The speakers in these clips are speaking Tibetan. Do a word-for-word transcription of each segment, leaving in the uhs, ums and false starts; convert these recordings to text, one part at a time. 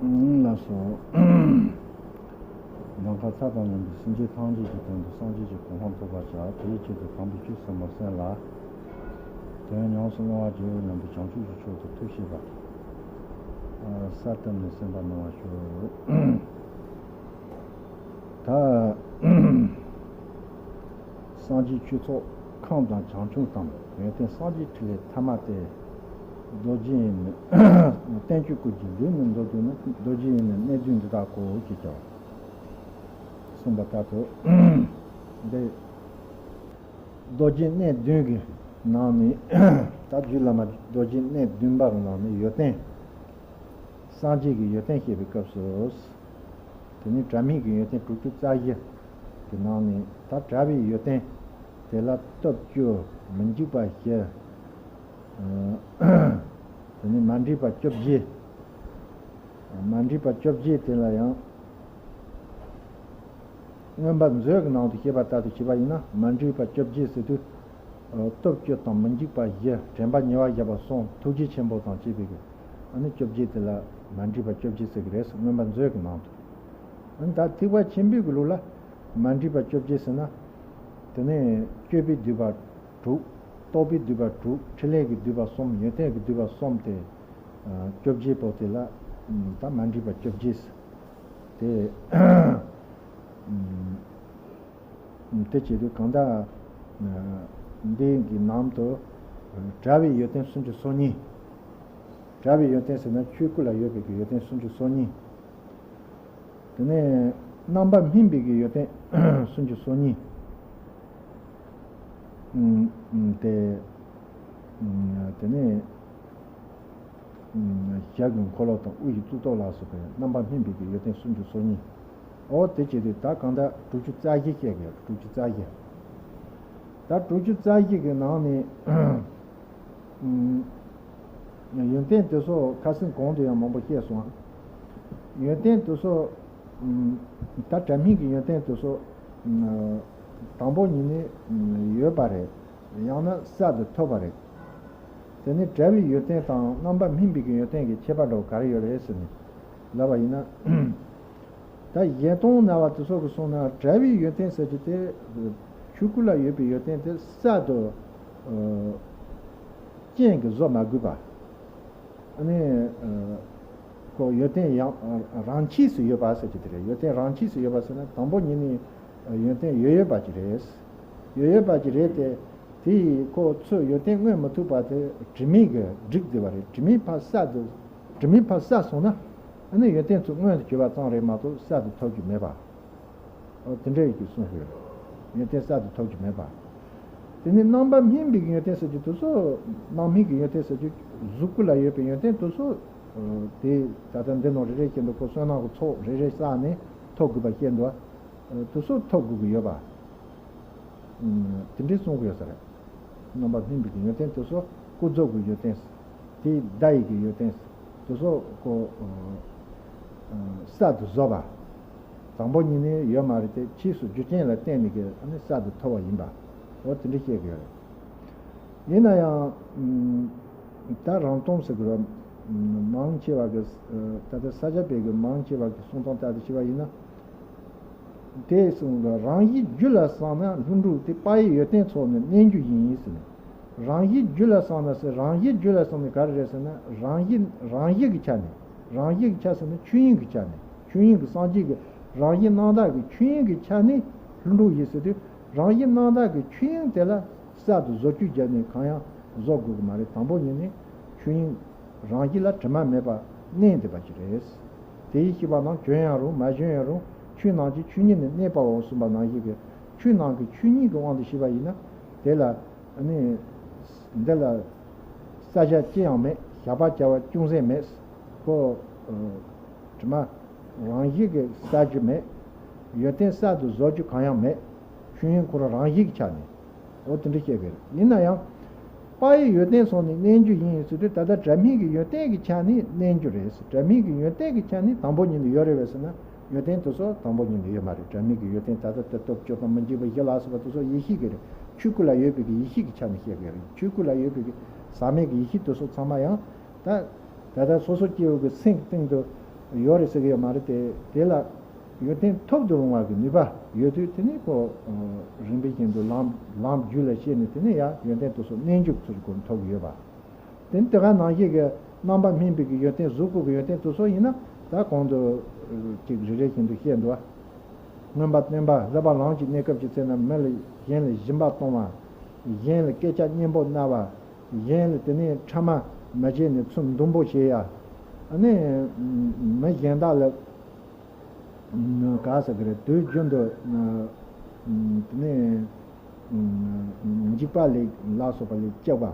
ལགས་སོ། ནམ་མཁའ་མཐའ་དང་མཉམ་པའི་སེམས་ཅན་ཐམས་ཅད་ཀྱི་དོན་དུ་སངས་རྒྱས་ཀྱི་གོ་འཕང་ཐོབ་པར་བྱ། དེའི་ཆེད་དུ་དམ་པའི་ཆོས་ཟབ་མོ་གསན་ལ། དོན་ཉམས་སུ་བླང་བར་བགྱིའོ་སྙམ་པའི་བྱང་ཆུབ་ཀྱི་ཕྱོགས་སུ་ཐུགས་བསྐྱེད་པ། ས་བཏབ་ནས་གསན་པ་གནང་བར་ཞུ། ད། སངས་རྒྱས་ཆོས་ཚོགས་ཁམས་དང་བྱང་ཆུབ་དང་། ཡོན་ཏན་སངས་རྒྱས་ཕྲིན་ལས་ཐ་མ་སྟེ། རྡོ་རྗེ་ཡི་ནི། བསྟན་བཅོས་སྐུ་གྱི་ལུས་ནི་མདོར་བསྡུས་ན། རྡོ་རྗེ་ཡི་ནི་གནས་བདུན་འདི་དག་གོ་ཞེས་བྱ་བ་གསུངས་པ་ལྟར་དུ། འདི་རྡོ་རྗེ་གནས་བདུན་གྱི་ནང་ནས། ད་རྒྱུད་བླ་མ་རྡོ་རྗེ་གནས་བདུན་པ་གི་ནང་ནས་ཡོན་ཏན། སངས་རྒྱས་ཀྱི་ཡོན་ཏན་བཤད་པའི་སྐབས་སུ། དེ་ནས་དྲ་མིག་གི་ཡོན་ཏན་དྲུག་ཅུ་རྩ་བཞི་གི་ནང་ནས། ད་དྲ་བའི་ཡོན་ཏན་དེ་ལ་སྟོབས་བཅུ། མི་འཇིགས་པ་བཞི། དེ་ནས་མ་འདྲེས་པ་བཅོ་བརྒྱད། མ་འདྲེས་པ་བཅོ་བརྒྱད་དེ་ལ་ཡང་མངོན་པ་མཛོད་ཀྱི་ནང་དུ་བཤད་པ་ལྟར་དུ་བྱས་པ་ཡིན་ན། མ་འདྲེས་པ་བཅོ་བརྒྱད་ཟེར་དུས། སྟོབས་བཅུ་དང་མི་འཇིགས་པ་བཞི། དྲན་པ་ཉེ་བར་བཞག་པ་གསུམ། ཐུགས་རྗེ་ཆེན་པོ་དང་བཅས་པའི་གི། ཨ་ནི་བཅོ་བརྒྱད་དེ་ལ་མ་འདྲེས་པ་བཅོ་བརྒྱད་ཟེར་གི་རེད། མངོན་པ་མཛོད་ཀྱི་ནང་དུ། ཨ་ནི་ད་ཐེག་པ་ཆེན་པོའི་གི་ལུགས་ལ་མ་འདྲེས་པ་བཅོ་བརྒྱད་ཟེར་ན། དེ་ནས་སྤྱོད་པའི་བསྡུས་པ་དྲུག། རྟོགས་པའི་བསྡུས་པ་དྲུག། ཕྲིན་ལས་ཀྱི་བསྡུས་པ་གསུམ། ཡོན་ཏན་གྱི་བསྡུས་པ་གསུམ་སྟེ། ཨ། བཅོ་བརྒྱད་པོ་དེ་ལ། ཨ། ད་མ་འདྲེས་པ་བཅོ་བརྒྱད་ཟེར། དེ། ཨ། དེ་བྱེད་དུས་གང་ལྟར། ཨ། འདི་གི་ནང་དུ། ཨ། དྲ་བའི་ཡོན་ཏན་སུམ་ཅུ་སོ་གཉིས། དྲ་བའི་ཡོན་ཏན་ཟེར་ན་ཆོས་སྐུ་ལ་ཡོད་པའི་གི་ཡོན་ཏན་སུམ་ཅུ་སོ་གཉིས། དེ་ནས་རྣམ་པ་སྨིན་པའི་གི་ཡོན་ཏན་སུམ་ཅུ་སོ་གཉིས། ཨུམ། ཨུམ། དེ། ཨུམ། དེ་ནས། ཨུམ། ཞབས་ཀྱི་འཁོར་ལོ་དང་། དབུ་ཡི་གཙུག་ཏོར་ལ་སོགས་པའི་རྣམ་པ་སྨིན་པའི་གི་ཡོན་ཏན་སུམ་ཅུ་སོ་གཉིས། འོ་དེ་བྱེད་དུས་ད་གང་ལྟར་དྲུག་ཅུ་རྩ་བཞི་བཤད་དགོས། དྲུག་ཅུ་རྩ་བཞི། ད་དྲུག་ཅུ་རྩ་བཞི་གི་ནང་ནས། ཨུམ། ཡོན་ཏན་དེ་ཚོ་ཁ་སང་གོང་དུ་ཡང་མང་པོ་བཤད་སོང་། ཡོན་ཏན་དེ་ཚོ། ཨུམ། ད་དྲ་མིག་གི་ཡོན་ཏན་དེ་ཚོ། ཨུམ། དང་པོ་ཉིད་ནས་ཡོད་པ་རེད། ཡང་ན་གསར་དུ་ཐོབ་པ་རེད། དེ་ནས་དྲ་བའི་ཡོན་ཏན་དང་རྣམ་པ་སྨིན་པའི་གི་ཡོན་ཏན་གྱི་ཁྱད་པར་འདྲ་བོ་ག་རེ་ཡོད་རེད་ཟེར་ནས་ལབ་པ་ཡིན་ན། ད་གཞན་སྟོང་ན་བ་དེ་ཚོ་གི་གསུངས་ན། དྲ་བའི་ཡོན་ཏན་ཟེར་གྱི་དེ། ཆོས་སྐུ་ལ་ཡོད་པའི་ཡོན་ཏན་དེ་གསར་དུ། ཨ། རྐྱེན་གྱིས་བཟོ་མ་དགོས་པ། ཨ་ནི། ཨ། ཁོ་ཡོན་ཏན་ཡང་རང་ཆས་སུ་ཡོད་པ་ཟེར་གྱི་དེ་རེད། ཡོན་ཏན་རང་ཆས་སུ་ཡོད་པ་ཟེར་ན། དང་པོ་ཉིད་ནས་ཡོན་ཏན་ཡོད་ཡོད་པ་ཅིག་རེད། ཡོད་ཡོད་པ་ཅིག་རེད་དེ། དེ་ཡིས་ཁོ་ཚོས་ཡོན་ཏན་མངོན་མི་ཐུབ་པ་དེ་དྲི་མས་གི་བསྒྲིབས་བསྡད་པ་རེད། དྲི་མས་ཕར་བསལ་དུ། དྲི་མས་ཕར་བསལ་སོང་ན། ཨ་ནི་ཡོན་ཏན་ཚོ་མངོན་དུ་གྱུར་པ་ཙམ་རེད་མ་གཏོགས་གསར་དུ་ཐོབ་རྒྱུ་མེད་པ། འོ་དེ་འདྲ་ཡོད་ཀྱི་གསུངས་ཡོད། ཡོན་ཏན་གསར་དུ་ཐོབ་རྒྱུ་མེད་པ། དེ་ནས་རྣམ་པ་སྨིན་པའི་ཡོན་ཏན་ཟེར་གྱི་དེ་ཚོ། རྣམ་སྨིན་གྱི་ཡོན་ཏན་ཟེར་གྱི་གཟུགས་སྐུ་ལ་ཡོད་པའི་ཡོན་ཏན་དེ་ཚོ། དེ་ད་ལྟ་འདི་ནང་རེ་རེ་བཞིན་དུ་ཁོ་བསོད་ནམས་ཀྱི་ཚོགས་རེ་རེ་བསགས་ནས་ཐོབ་དགོས་པ་བཤད་འདུག། དེ་ཚོ་ཐོབ་དགོས་ཀྱི་ཡོད་པ། དེ་འདྲའི་གསུང་གི་ཡོད་ས་རེད། རྣམ་པ་སྨིན་པའི་གི་ཡོན་ཏན་དེ་ཚོ་ཀུན་རྫོབ་ཀྱི་ཡོན་ཏན། དེའི་བརྡ་ཡི་གི་ཡོན་ཏན། དེ་ཚོ་ཁོ། ཨ། གསར་དུ་བཟོ་བ། དང་པོ་ཉིད་ནས་ཡོད་མ་རེད་དེ། ཕྱིས་སུ་རྒྱུ་རྐྱེན་ལ་བརྟེན་ནས་གི་ཨ་ནི་གསར་དུ་ཐོབ་པ་ཡིན་པ། འོ་དེ་འདྲ་བཤད་གི་ཡོད་རེད། ཡིན་ན་ཡང་། ཨ། ད་རང་སྟོང་ཟེར་གི་རེད། མང་ཆེ་བ་གི། ཨ། ད་ལྟ་ས་སྐྱ་པའི་གི་མང་ཆེ་བ་གི་གསུང་སྟངས་ལྟར་དུ་བྱས་པ་ཡིན་ན། དེ་གསུངས་པ། རང་བཞིན་རྒྱུད་ལ་བསམས་ན་ལྷུན་གྲུབ་སྟེ། པ་ཡི་ཡོན་ཏན་ཚོགས་ནི་རྣལ་འབྱོར་ཡིན་ཟེར་ནས། རང་བཞིན་རྒྱུད་ལ་བསམས་ན་ཟེར། རང་བཞིན་རྒྱུད་ལ་བསམས་ནས་ག་རེ་རེད་ཟེར་ན། རང་བཞིན། རང་བཞིན་གྱི་ཆ་ནས། རང་བཞིན་གྱི་ཆ་ཟེར་ན་ཆོས་དབྱིངས་ཀྱི་ཆ་ནས། ཆོས་དབྱིངས་ཀྱི། སངས་རྒྱས་ཀྱི་རང་བཞིན་རྣམ་དག་གི་ཆོས་དབྱིངས་ཀྱི་ཆ་ནས་ལྷུན་གྲུབ་ཡིན་ཟེར་དུས། རང་བཞིན་རྣམ་དག་གི་ཆོས་དབྱིངས་དེ་ལ་གསར་དུ་བཟོ་བཅོས་བརྒྱབ་ནས་གང་ཡང་བཟོ་དགོས་ཀྱི་མ་རེད། དང་པོ་ཉིད་ནས་ཆོས་དབྱིངས། རང་བཞིན་ལ་དྲི་མ་མེད་པར་གནས་བསྡད་པ་ཅིག་རེད། དེ་ཡིས་ཤེས་པ་རྣམས་བྱོན་ཡང་རུང་མ་བྱོན་ཡང་རུང་། ཆོས་རྣམས་ཀྱི་ཆོས་ཉིད་ནི་གནས་པའོ་གསུངས་པ་ནང་བཞིན་གྱི། ཆོས་རྣམས་ཀྱི་ཆོས་ཉིད་ཀྱི་དབང་དུ་བྱས་པ་ཡིན་ན། དེ་ལ་ནི། འདི་ལ་བསལ་བྱ་ཅི་ཡང་མེད། བཞག་པར་བྱ་བ་ཅུང་ཟད་མེད། ཁོ། ཨ། དྲི་མ། རང་བཞིན་གྱིས་བསལ་རྒྱུ་མེད། ཡོན་ཏན་གསར་དུ་བཟོ་རྒྱུ་གང་ཡང་མེད། ཆོས་དབྱིངས་ཁོ་རང་རང་བཞིན་གྱི་ཆ་ནས། འོ་དེ་འདྲ་བཤད་པས། ཡིན་ན་ཡང་། པ་ཡི་ཡོན་ཏན་ཚོགས་ནི་རྣལ་འབྱོར་ཡིན་ཟེར་དུས། ད་ལྟ་དྲ་མིག་གི་ཡོན་ཏན་གྱི་ཆ་ནས་རྣལ་འབྱོར་རེད། དྲ་མིག་གི་ཡོན་ཏན་གྱི་ཆ་ནས་དང་པོ་ཉིད་ནས་ཡོད་རེད་པས་ཟེར་ན། ཡོན་ཏན་དེ་ཚོ་དང་པོ་ཉིད་ནས་ཡོད་མ་རེད། དྲ་མིག་གི་ཡོན་ཏན་ད་ལྟ་དེ་སྟོབས་བཅུ་དང་མི་འཇིགས་པ་བཞི་ལ་སོགས་པ་དེ་ཚོ་ཡེ་ཤེས་ཀྱི་རེད། ཆོས་སྐུ་ལ་ཡོད་པའི་གི་ཡེ་ཤེས་ཀྱི་ཆ་ནས་བཤད་དགོས་རེད། ཆོས་སྐུ་ལ་ཡོད་པའི་གི་ཟག་མེད་ཀྱི་ཡེ་ཤེས་དེ་ཚོ་ཚང་མ་ཡང་། ད། ད་ལྟ་སོ་སོ་སྐྱེ་བོ་གི་སེམས་ཀྱི་སྟེང་དུ། ཡོད་རེད་ཟེར་གི་ཡོད་མ་རེད་དེ། དེ་ལ་ཡོན་ཏན་ཐོབ་ཏུ་རུང་བ་གི་ནུས་པ་ཡོད་དུས་དེ་ནི་ཁོ་རིམ་པ་བཞིན་དུ་ལམ་ལམ་རྒྱུད་ལ་སྐྱེས་ནས་དེ་ནི་ཡང་ཡོན་ཏན་དེ་ཚོ་རྣལ་འབྱོར་ཚུལ་གྱི་སྒོ་ནས་ཐོབ་གི་ཡོད་པ། དེ་ནི་དེ་ག་ནང་བཞིན་གྱི་རྣམ་པར་སྨིན་པའི་གི་ཡོན་ཏན་གཟུགས་སྐུ་གི་ཡོན་ཏན་དེ་ཚོ་ཡིན་ན་ད་གོང་དུ་ཅིག་རེ་རེ་བཞིན་དུ་བཤད་འདུག་མངོན་པར་བརྟན་པ་སློབ་པ་ལམ་གྱི་གནས་སྐབས་ཀྱི་ཚེ་ན་མི་ལ་གཞན་ལ་སྦྱིན་པ་གཏོང་བ། གཞན་ལ་སྐད་ཆ་སྙན་པོ་སྨྲ་བ། གཞན་ལ་དེ་ནས་ཕྲ་མ་མ་བྱས་ནས་ཚུར་མདུན་པོ་བྱེད་ཡ། ཨ་ནི་མི་གཞན་དག་ལ་ག་ཟེར་གི་རེད། དུས་རྒྱུན་དུ་དེ་ནས་འཇིགས་པ་ལས་ལ་སོགས་པ་ལས་སྐྱོབ་པ།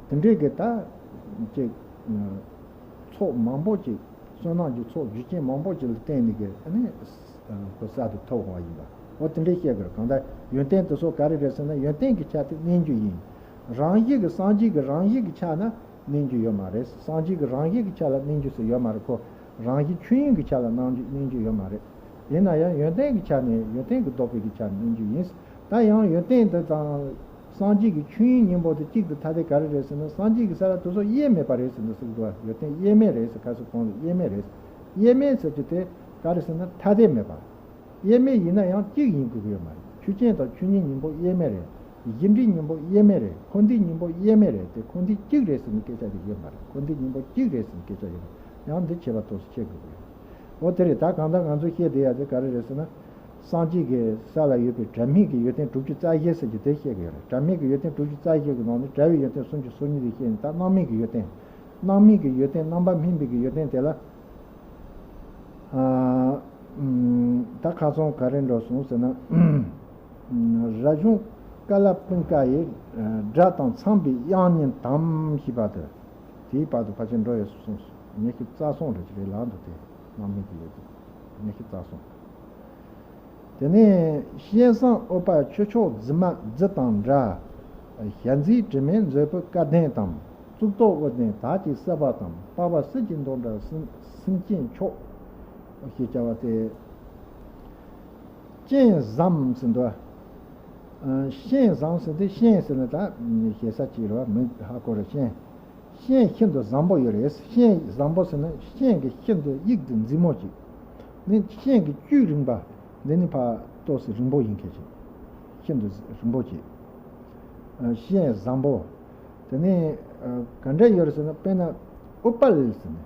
དེ་འདྲའི་གི་ད་ཅིག་ཚོགས་མང་པོ་ཅིག་བསོད་ནམས་ཀྱི་ཚོགས་རྒྱུ་རྐྱེན་མང་པོ་ཅིག་ལ་བརྟེན་ནས་གི་ཨ་ནི་ཁོ་གསར་དུ་ཐོབ་འོང་བ་ཡིན་པ། འོ་དེ་འདྲའི་བཤད་དགོས། གང་ལྟར་ཡོན་ཏན་དེ་ཚོ་ག་རེ་རེད་ཟེར་ན་ཡོན་ཏན་གྱི་ཆ་དེ་རྣལ་འབྱོར་ཡིན། རང་བཞིན་གྱི་སངས་རྒྱས་ཀྱི་རང་བཞིན་གྱི་ཆ་ན་རྣལ་འབྱོར་ཡོད་མ་རེད། སངས་རྒྱས་ཀྱི་རང་བཞིན་གྱི་ཆ་ལ་རྣལ་འབྱོར་ཟེར་ཡོད་མ་རེད། ཁོ་རང་བཞིན་ཆོས་དབྱིངས་ཀྱི་ཆ་ལ་རྣལ་འབྱོར་རྣལ་འབྱོར་ཡོད་མ་རེད། ཡིན་ན་ཡང་ཡོན་ཏན་གྱི་ཆ་ནས་ཡོན་ཏན་གྱི་ལྡོག་པའི་གི་ཆ་ནས་རྣལ་འབྱོར་ཡིན། ད་ཡང་ཡོན་ཏན་འདི་དང་སངས་རྒྱས་ཀྱི་ཆོས་དབྱིངས་གཉིས་པོ་དེ་གཅིག་ཏུ་ཐ་དད་ག་རེ་རེད་ཟེར་ན་སངས་རྒྱས་ཀྱི་ས་ལ་དེ་ཚོ་དབྱེར་མེད་པ་རེད་ཟེར་ནས་ཟེར་གི་འདུག་བ། ཡོན་ཏན་དབྱེར་མེད་རེད་ཟེར། ག་ཟེར་གོང་ལ་དབྱེར་མེད་རེད། དབྱེར་མེད་ཟེར་རྒྱུ་དེ་ག་རེ་ཟེར་ན་ཐ་དད་མེད་པ། དབྱེར་མེད་ཡིན་ན་ཡང་གཅིག་ཡིན་དགོས་ཀྱི་ཡོད་མ་རེད། ཆོས་ཅན་དང་ཆོས་ཉིད་གཉིས་པོ་དབྱེར་མེད་རེད། གཞི་འབྲས་གཉིས་པོ་དབྱེར་མེད་རེད། འཁོར་འདས་གཉིས་པོ་དབྱེར་མེད་རེད་དེ། འཁོར་འདས་གཅིག་རེད་ཟེར་ནས་སྐད་ཆ་དེ་ཡོད་མ་རེད། འཁོར་འདས་གཉིས་པོ་གཅིག་རེད་ཟེར་ནས་སྐད་ཆ་ཡོད་མ་རེད། ཡང་འདི་ཁྱད་པར་ཏོག་ཙམ་ཕྱེ་དགོས་ཀྱི་ཡོད། འོ་དེ་རེད། ད་གང་ལྟར་ང་ཚོ་བཤད་བསྡད་ཡ་དེ་ག་རེ་རེད་ཟེར་ན། སངས་རྒྱས་ཀྱི་ས་ལ་ཡོད་པའི་དྲན་མེད་ཀྱི་ཡོན་ཏན་དྲུག་ཅུ་རྩ་བཞི་ཟེར་རྒྱུ་དེ་བཤད་ཀྱི་ཡོད་རེད། དྲན་མེད་ཀྱི་ཡོན་ཏན་དྲུག་ཅུ་རྩ་བཞི་གི་ནང་ནས་དྲན་པའི་ཡོན་ཏན་སུམ་ཅུ་སོ་གཉིས་དེ་བཤད་ནས། ད་སྣང་མེད་ཀྱི་ཡོན་ཏན། སྣང་མེད་ཀྱི་ཡོན་ཏན། རྣམ་པར་སྨིན་པའི་གི་ཡོན་ཏན་དེ་ལ། ཨ། ཨམ། ད་ཁ་སང་ག་རེ་འགྲོ་སོང་ཟེར་ན། ཨམ། རབ་བྱུང་ཀ་ལ་པིང་ཀ་ཡི། ཨ། སྒྲ་དང་འཚམས་པའི་དབྱངས་སྙན་དམ་ཞེས་པ་དེ། དེའི་བར་དུ་ཕལ་ཆེར་འགྲོ་ཡོད་སོང་། ཉི་ཤུ་རྩ་གསུམ་རེ་ཅིག་རེད་ལབ་འདུག་སྟེ། སྣང་མེད་ཀྱི་ཡོད་དེ། ཉི་ཤུ་རྩ་གསུམ། དེ་ནས་སྤྱན་བཟང་ཨུཏྤལ་ཁྱུ་མཆོག་རྫི་མ་རྫི་དང་འདྲ། ཞལ་མཛེས་དྲི་མེད་མཛོད་སྤུ་སྐལ་ལྡན་དང་། གཙུག་ཏོར་དབུ་ལྡན་དར་གྱི་སྲིད་པ་དང་། པགས་པ་སྲིད་ཀྱི་མདོག་འདྲ་སེམས་སེམས་ཅན་མཆོག་ཞེས་བྱ་བ་སྟེ། སྤྱན་བཟང་ཟེར་འདུག་ཨ། སྤྱན་བཟང་ཟེར་དེ། སྤྱན་ཟེར་ན་ད་ཞེ་ས་ཅིག་རེད་བ། མི་ཧ་གོ་རེད། སྤྱན། སྤྱན་ཤིན་ཏུ་བཟང་པོ་ཡོད་རེད། སྤྱན་བཟང་པོ་ཟེར་ན་སྤྱན་གྱི་ཤིན་ཏུ་དབྱིག་ཏུ་མཛེས་མོ་ཅིག་ནི་སྤྱན་གྱི་བཅུད་རིང་པ། འདི་ནི་ཕར་ཏོག་ཙམ་རིང་པོ་ཡིན་མཁན་ཅིག་ཤིན་ཏུ་རིང་པོ་ཅིག་ཨ། སྤྱན་བཟང་པོ། དེ་ནས་ཨ། ག་འདྲ་ཡོད་རེད་ཟེར་ན། དཔེར་ན་ཨུཏྤལ་ཟེར་ནས།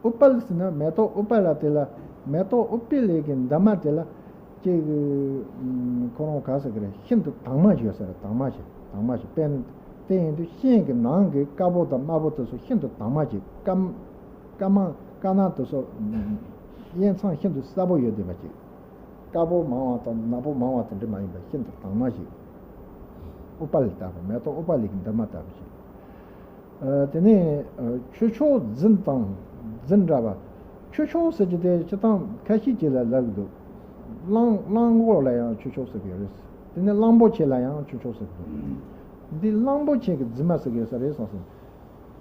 ཨུཏྤལ་ཟེར་ན་མེ་ཏོག་ཨུཏྤལ་ལ་དེ་ལ། མེ་ཏོག་ཨུཏྤལ་གྱི་འདབ་མ་དེ་ལ་ཅིག་ཁོ་རང་ག་ཟེར་གི་རེད། ཤིན་ཏུ་དྭངས་མ་ཞིག་ཡོད་ས་རེད། དྭངས་མ་ཞིག་དྭངས་མ་ཞིག་དཔེར་ན་དེ་ཡིན་དུས་སྤྱན་གྱི་ནང་གི་དཀར་པོ་དང་དམར་པོ་དེ་ཚོ་ཤིན་ཏུ་དྭངས་མ་ཞིག་དཀར་དཀར་དམར་དཀར་ནག་དེ་ཚོ་དབྱེ་མཚམས་ཤིན་ཏུ་གསལ་པོ་ཡོད་བསྡད་པ་ཅིག་དཀར་པོ་མང་བ་དང་ནག་པོ་མང་བ་དེ་འདྲ་མ་ཡིན་པ་ཤིན་ཏུ་དྭངས་མ་ཞིག་ཨུཏྤལ་ལྟ་བུ། མེ་ཏོག་ཨུཏྤལ་གྱི་འདབ་མ་ལྟ་བུ་ཞིག་ཨ། དེ་ནས་ཨ། ཁྱུ་མཆོག་རྫི་དང་རྫི་འདྲ་བ། ཁྱུ་མཆོག་ཟེར་རྒྱུ་དེ་སྤྱིར་བཏང་ཁ་ཤས་ཅིག་ལ་ལབ་ཀྱི་འདུག་གླང་གླང་གོག་ལ་ཡང་ཁྱུ་མཆོག་ཟེར་གྱི་ཡོད་རེད། དེ་ནས་གླང་པོ་ཆེ་ལ་ཡང་ཁྱུ་མཆོག་ཟེར་གྱི་འདུག་འདི་གླང་པོ་ཆེ་གི་རྫི་མ་ཟེར་གྱི་ཡོད་ས་རེད་བསམ་སོང་།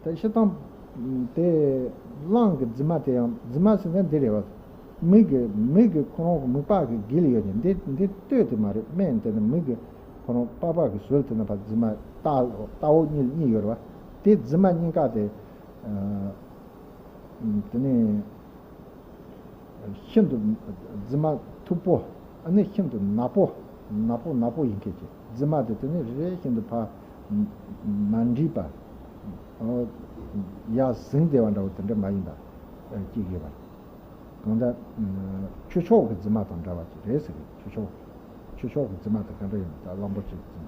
དེ་སྤྱིར་བཏང་དེ་གླང་གི་རྫི་མ་དེ་ཡང་། རྫི་མ་ཟེར་ན་འདི་རེད་བ། མིག་གི་མིག་གི་ཁོ་རང་གི་མིག་པགས་ཀྱི་དཀྱིལ་ཡོད་ཀྱི། འདི་འདི་ལྟོས་དེ་མ་རེད། སྨན་དེ་ནི་མིག་གི་ཁོ་རང་པགས་པ་གི་ཟུར་དེ་ན་ཕར་རྫི་མ་ལྟག་ལྟག་འོག་གཉིས་གཉིས་ཡོད་རེད་བ། དེ་རྫི་མ་གཉིས་ཀ་དེ། ཨ། དེ་ནས་ཤིན་ཏུ་རྫི་མ་མཐུག་པོ། ཨ་ནི་ཤིན་ཏུ་ནག་པོ། ནག་པོ་ནག་པོ་ཡིན་མཁན་ཅིག་རྫི་མ་དེ་དེ་ནི་རེ་རེ་བཞིན་དུ་ཕར་མ་འདྲིས་པ། ཨོ། ཡར་ཟིང་བསྡད་པ་འདྲ་བོ་དེ་འདྲ་མ་ཡིན་པ་ཅིག་ཡོད་པ་རེད། གང་ལྟར་ཁྱུ་མཆོག་གི་རྫི་མ་དང་འདྲ་བ་ཅིག་རེད་ཟེར་གི། ཁྱུ་མཆོག་ཁྱུ་མཆོག་གི་རྫི་མ་དེ་ག་འདྲ་ཡིན་པ། ད་གླང་པོ་ཆེ་གི་རྫི་མ།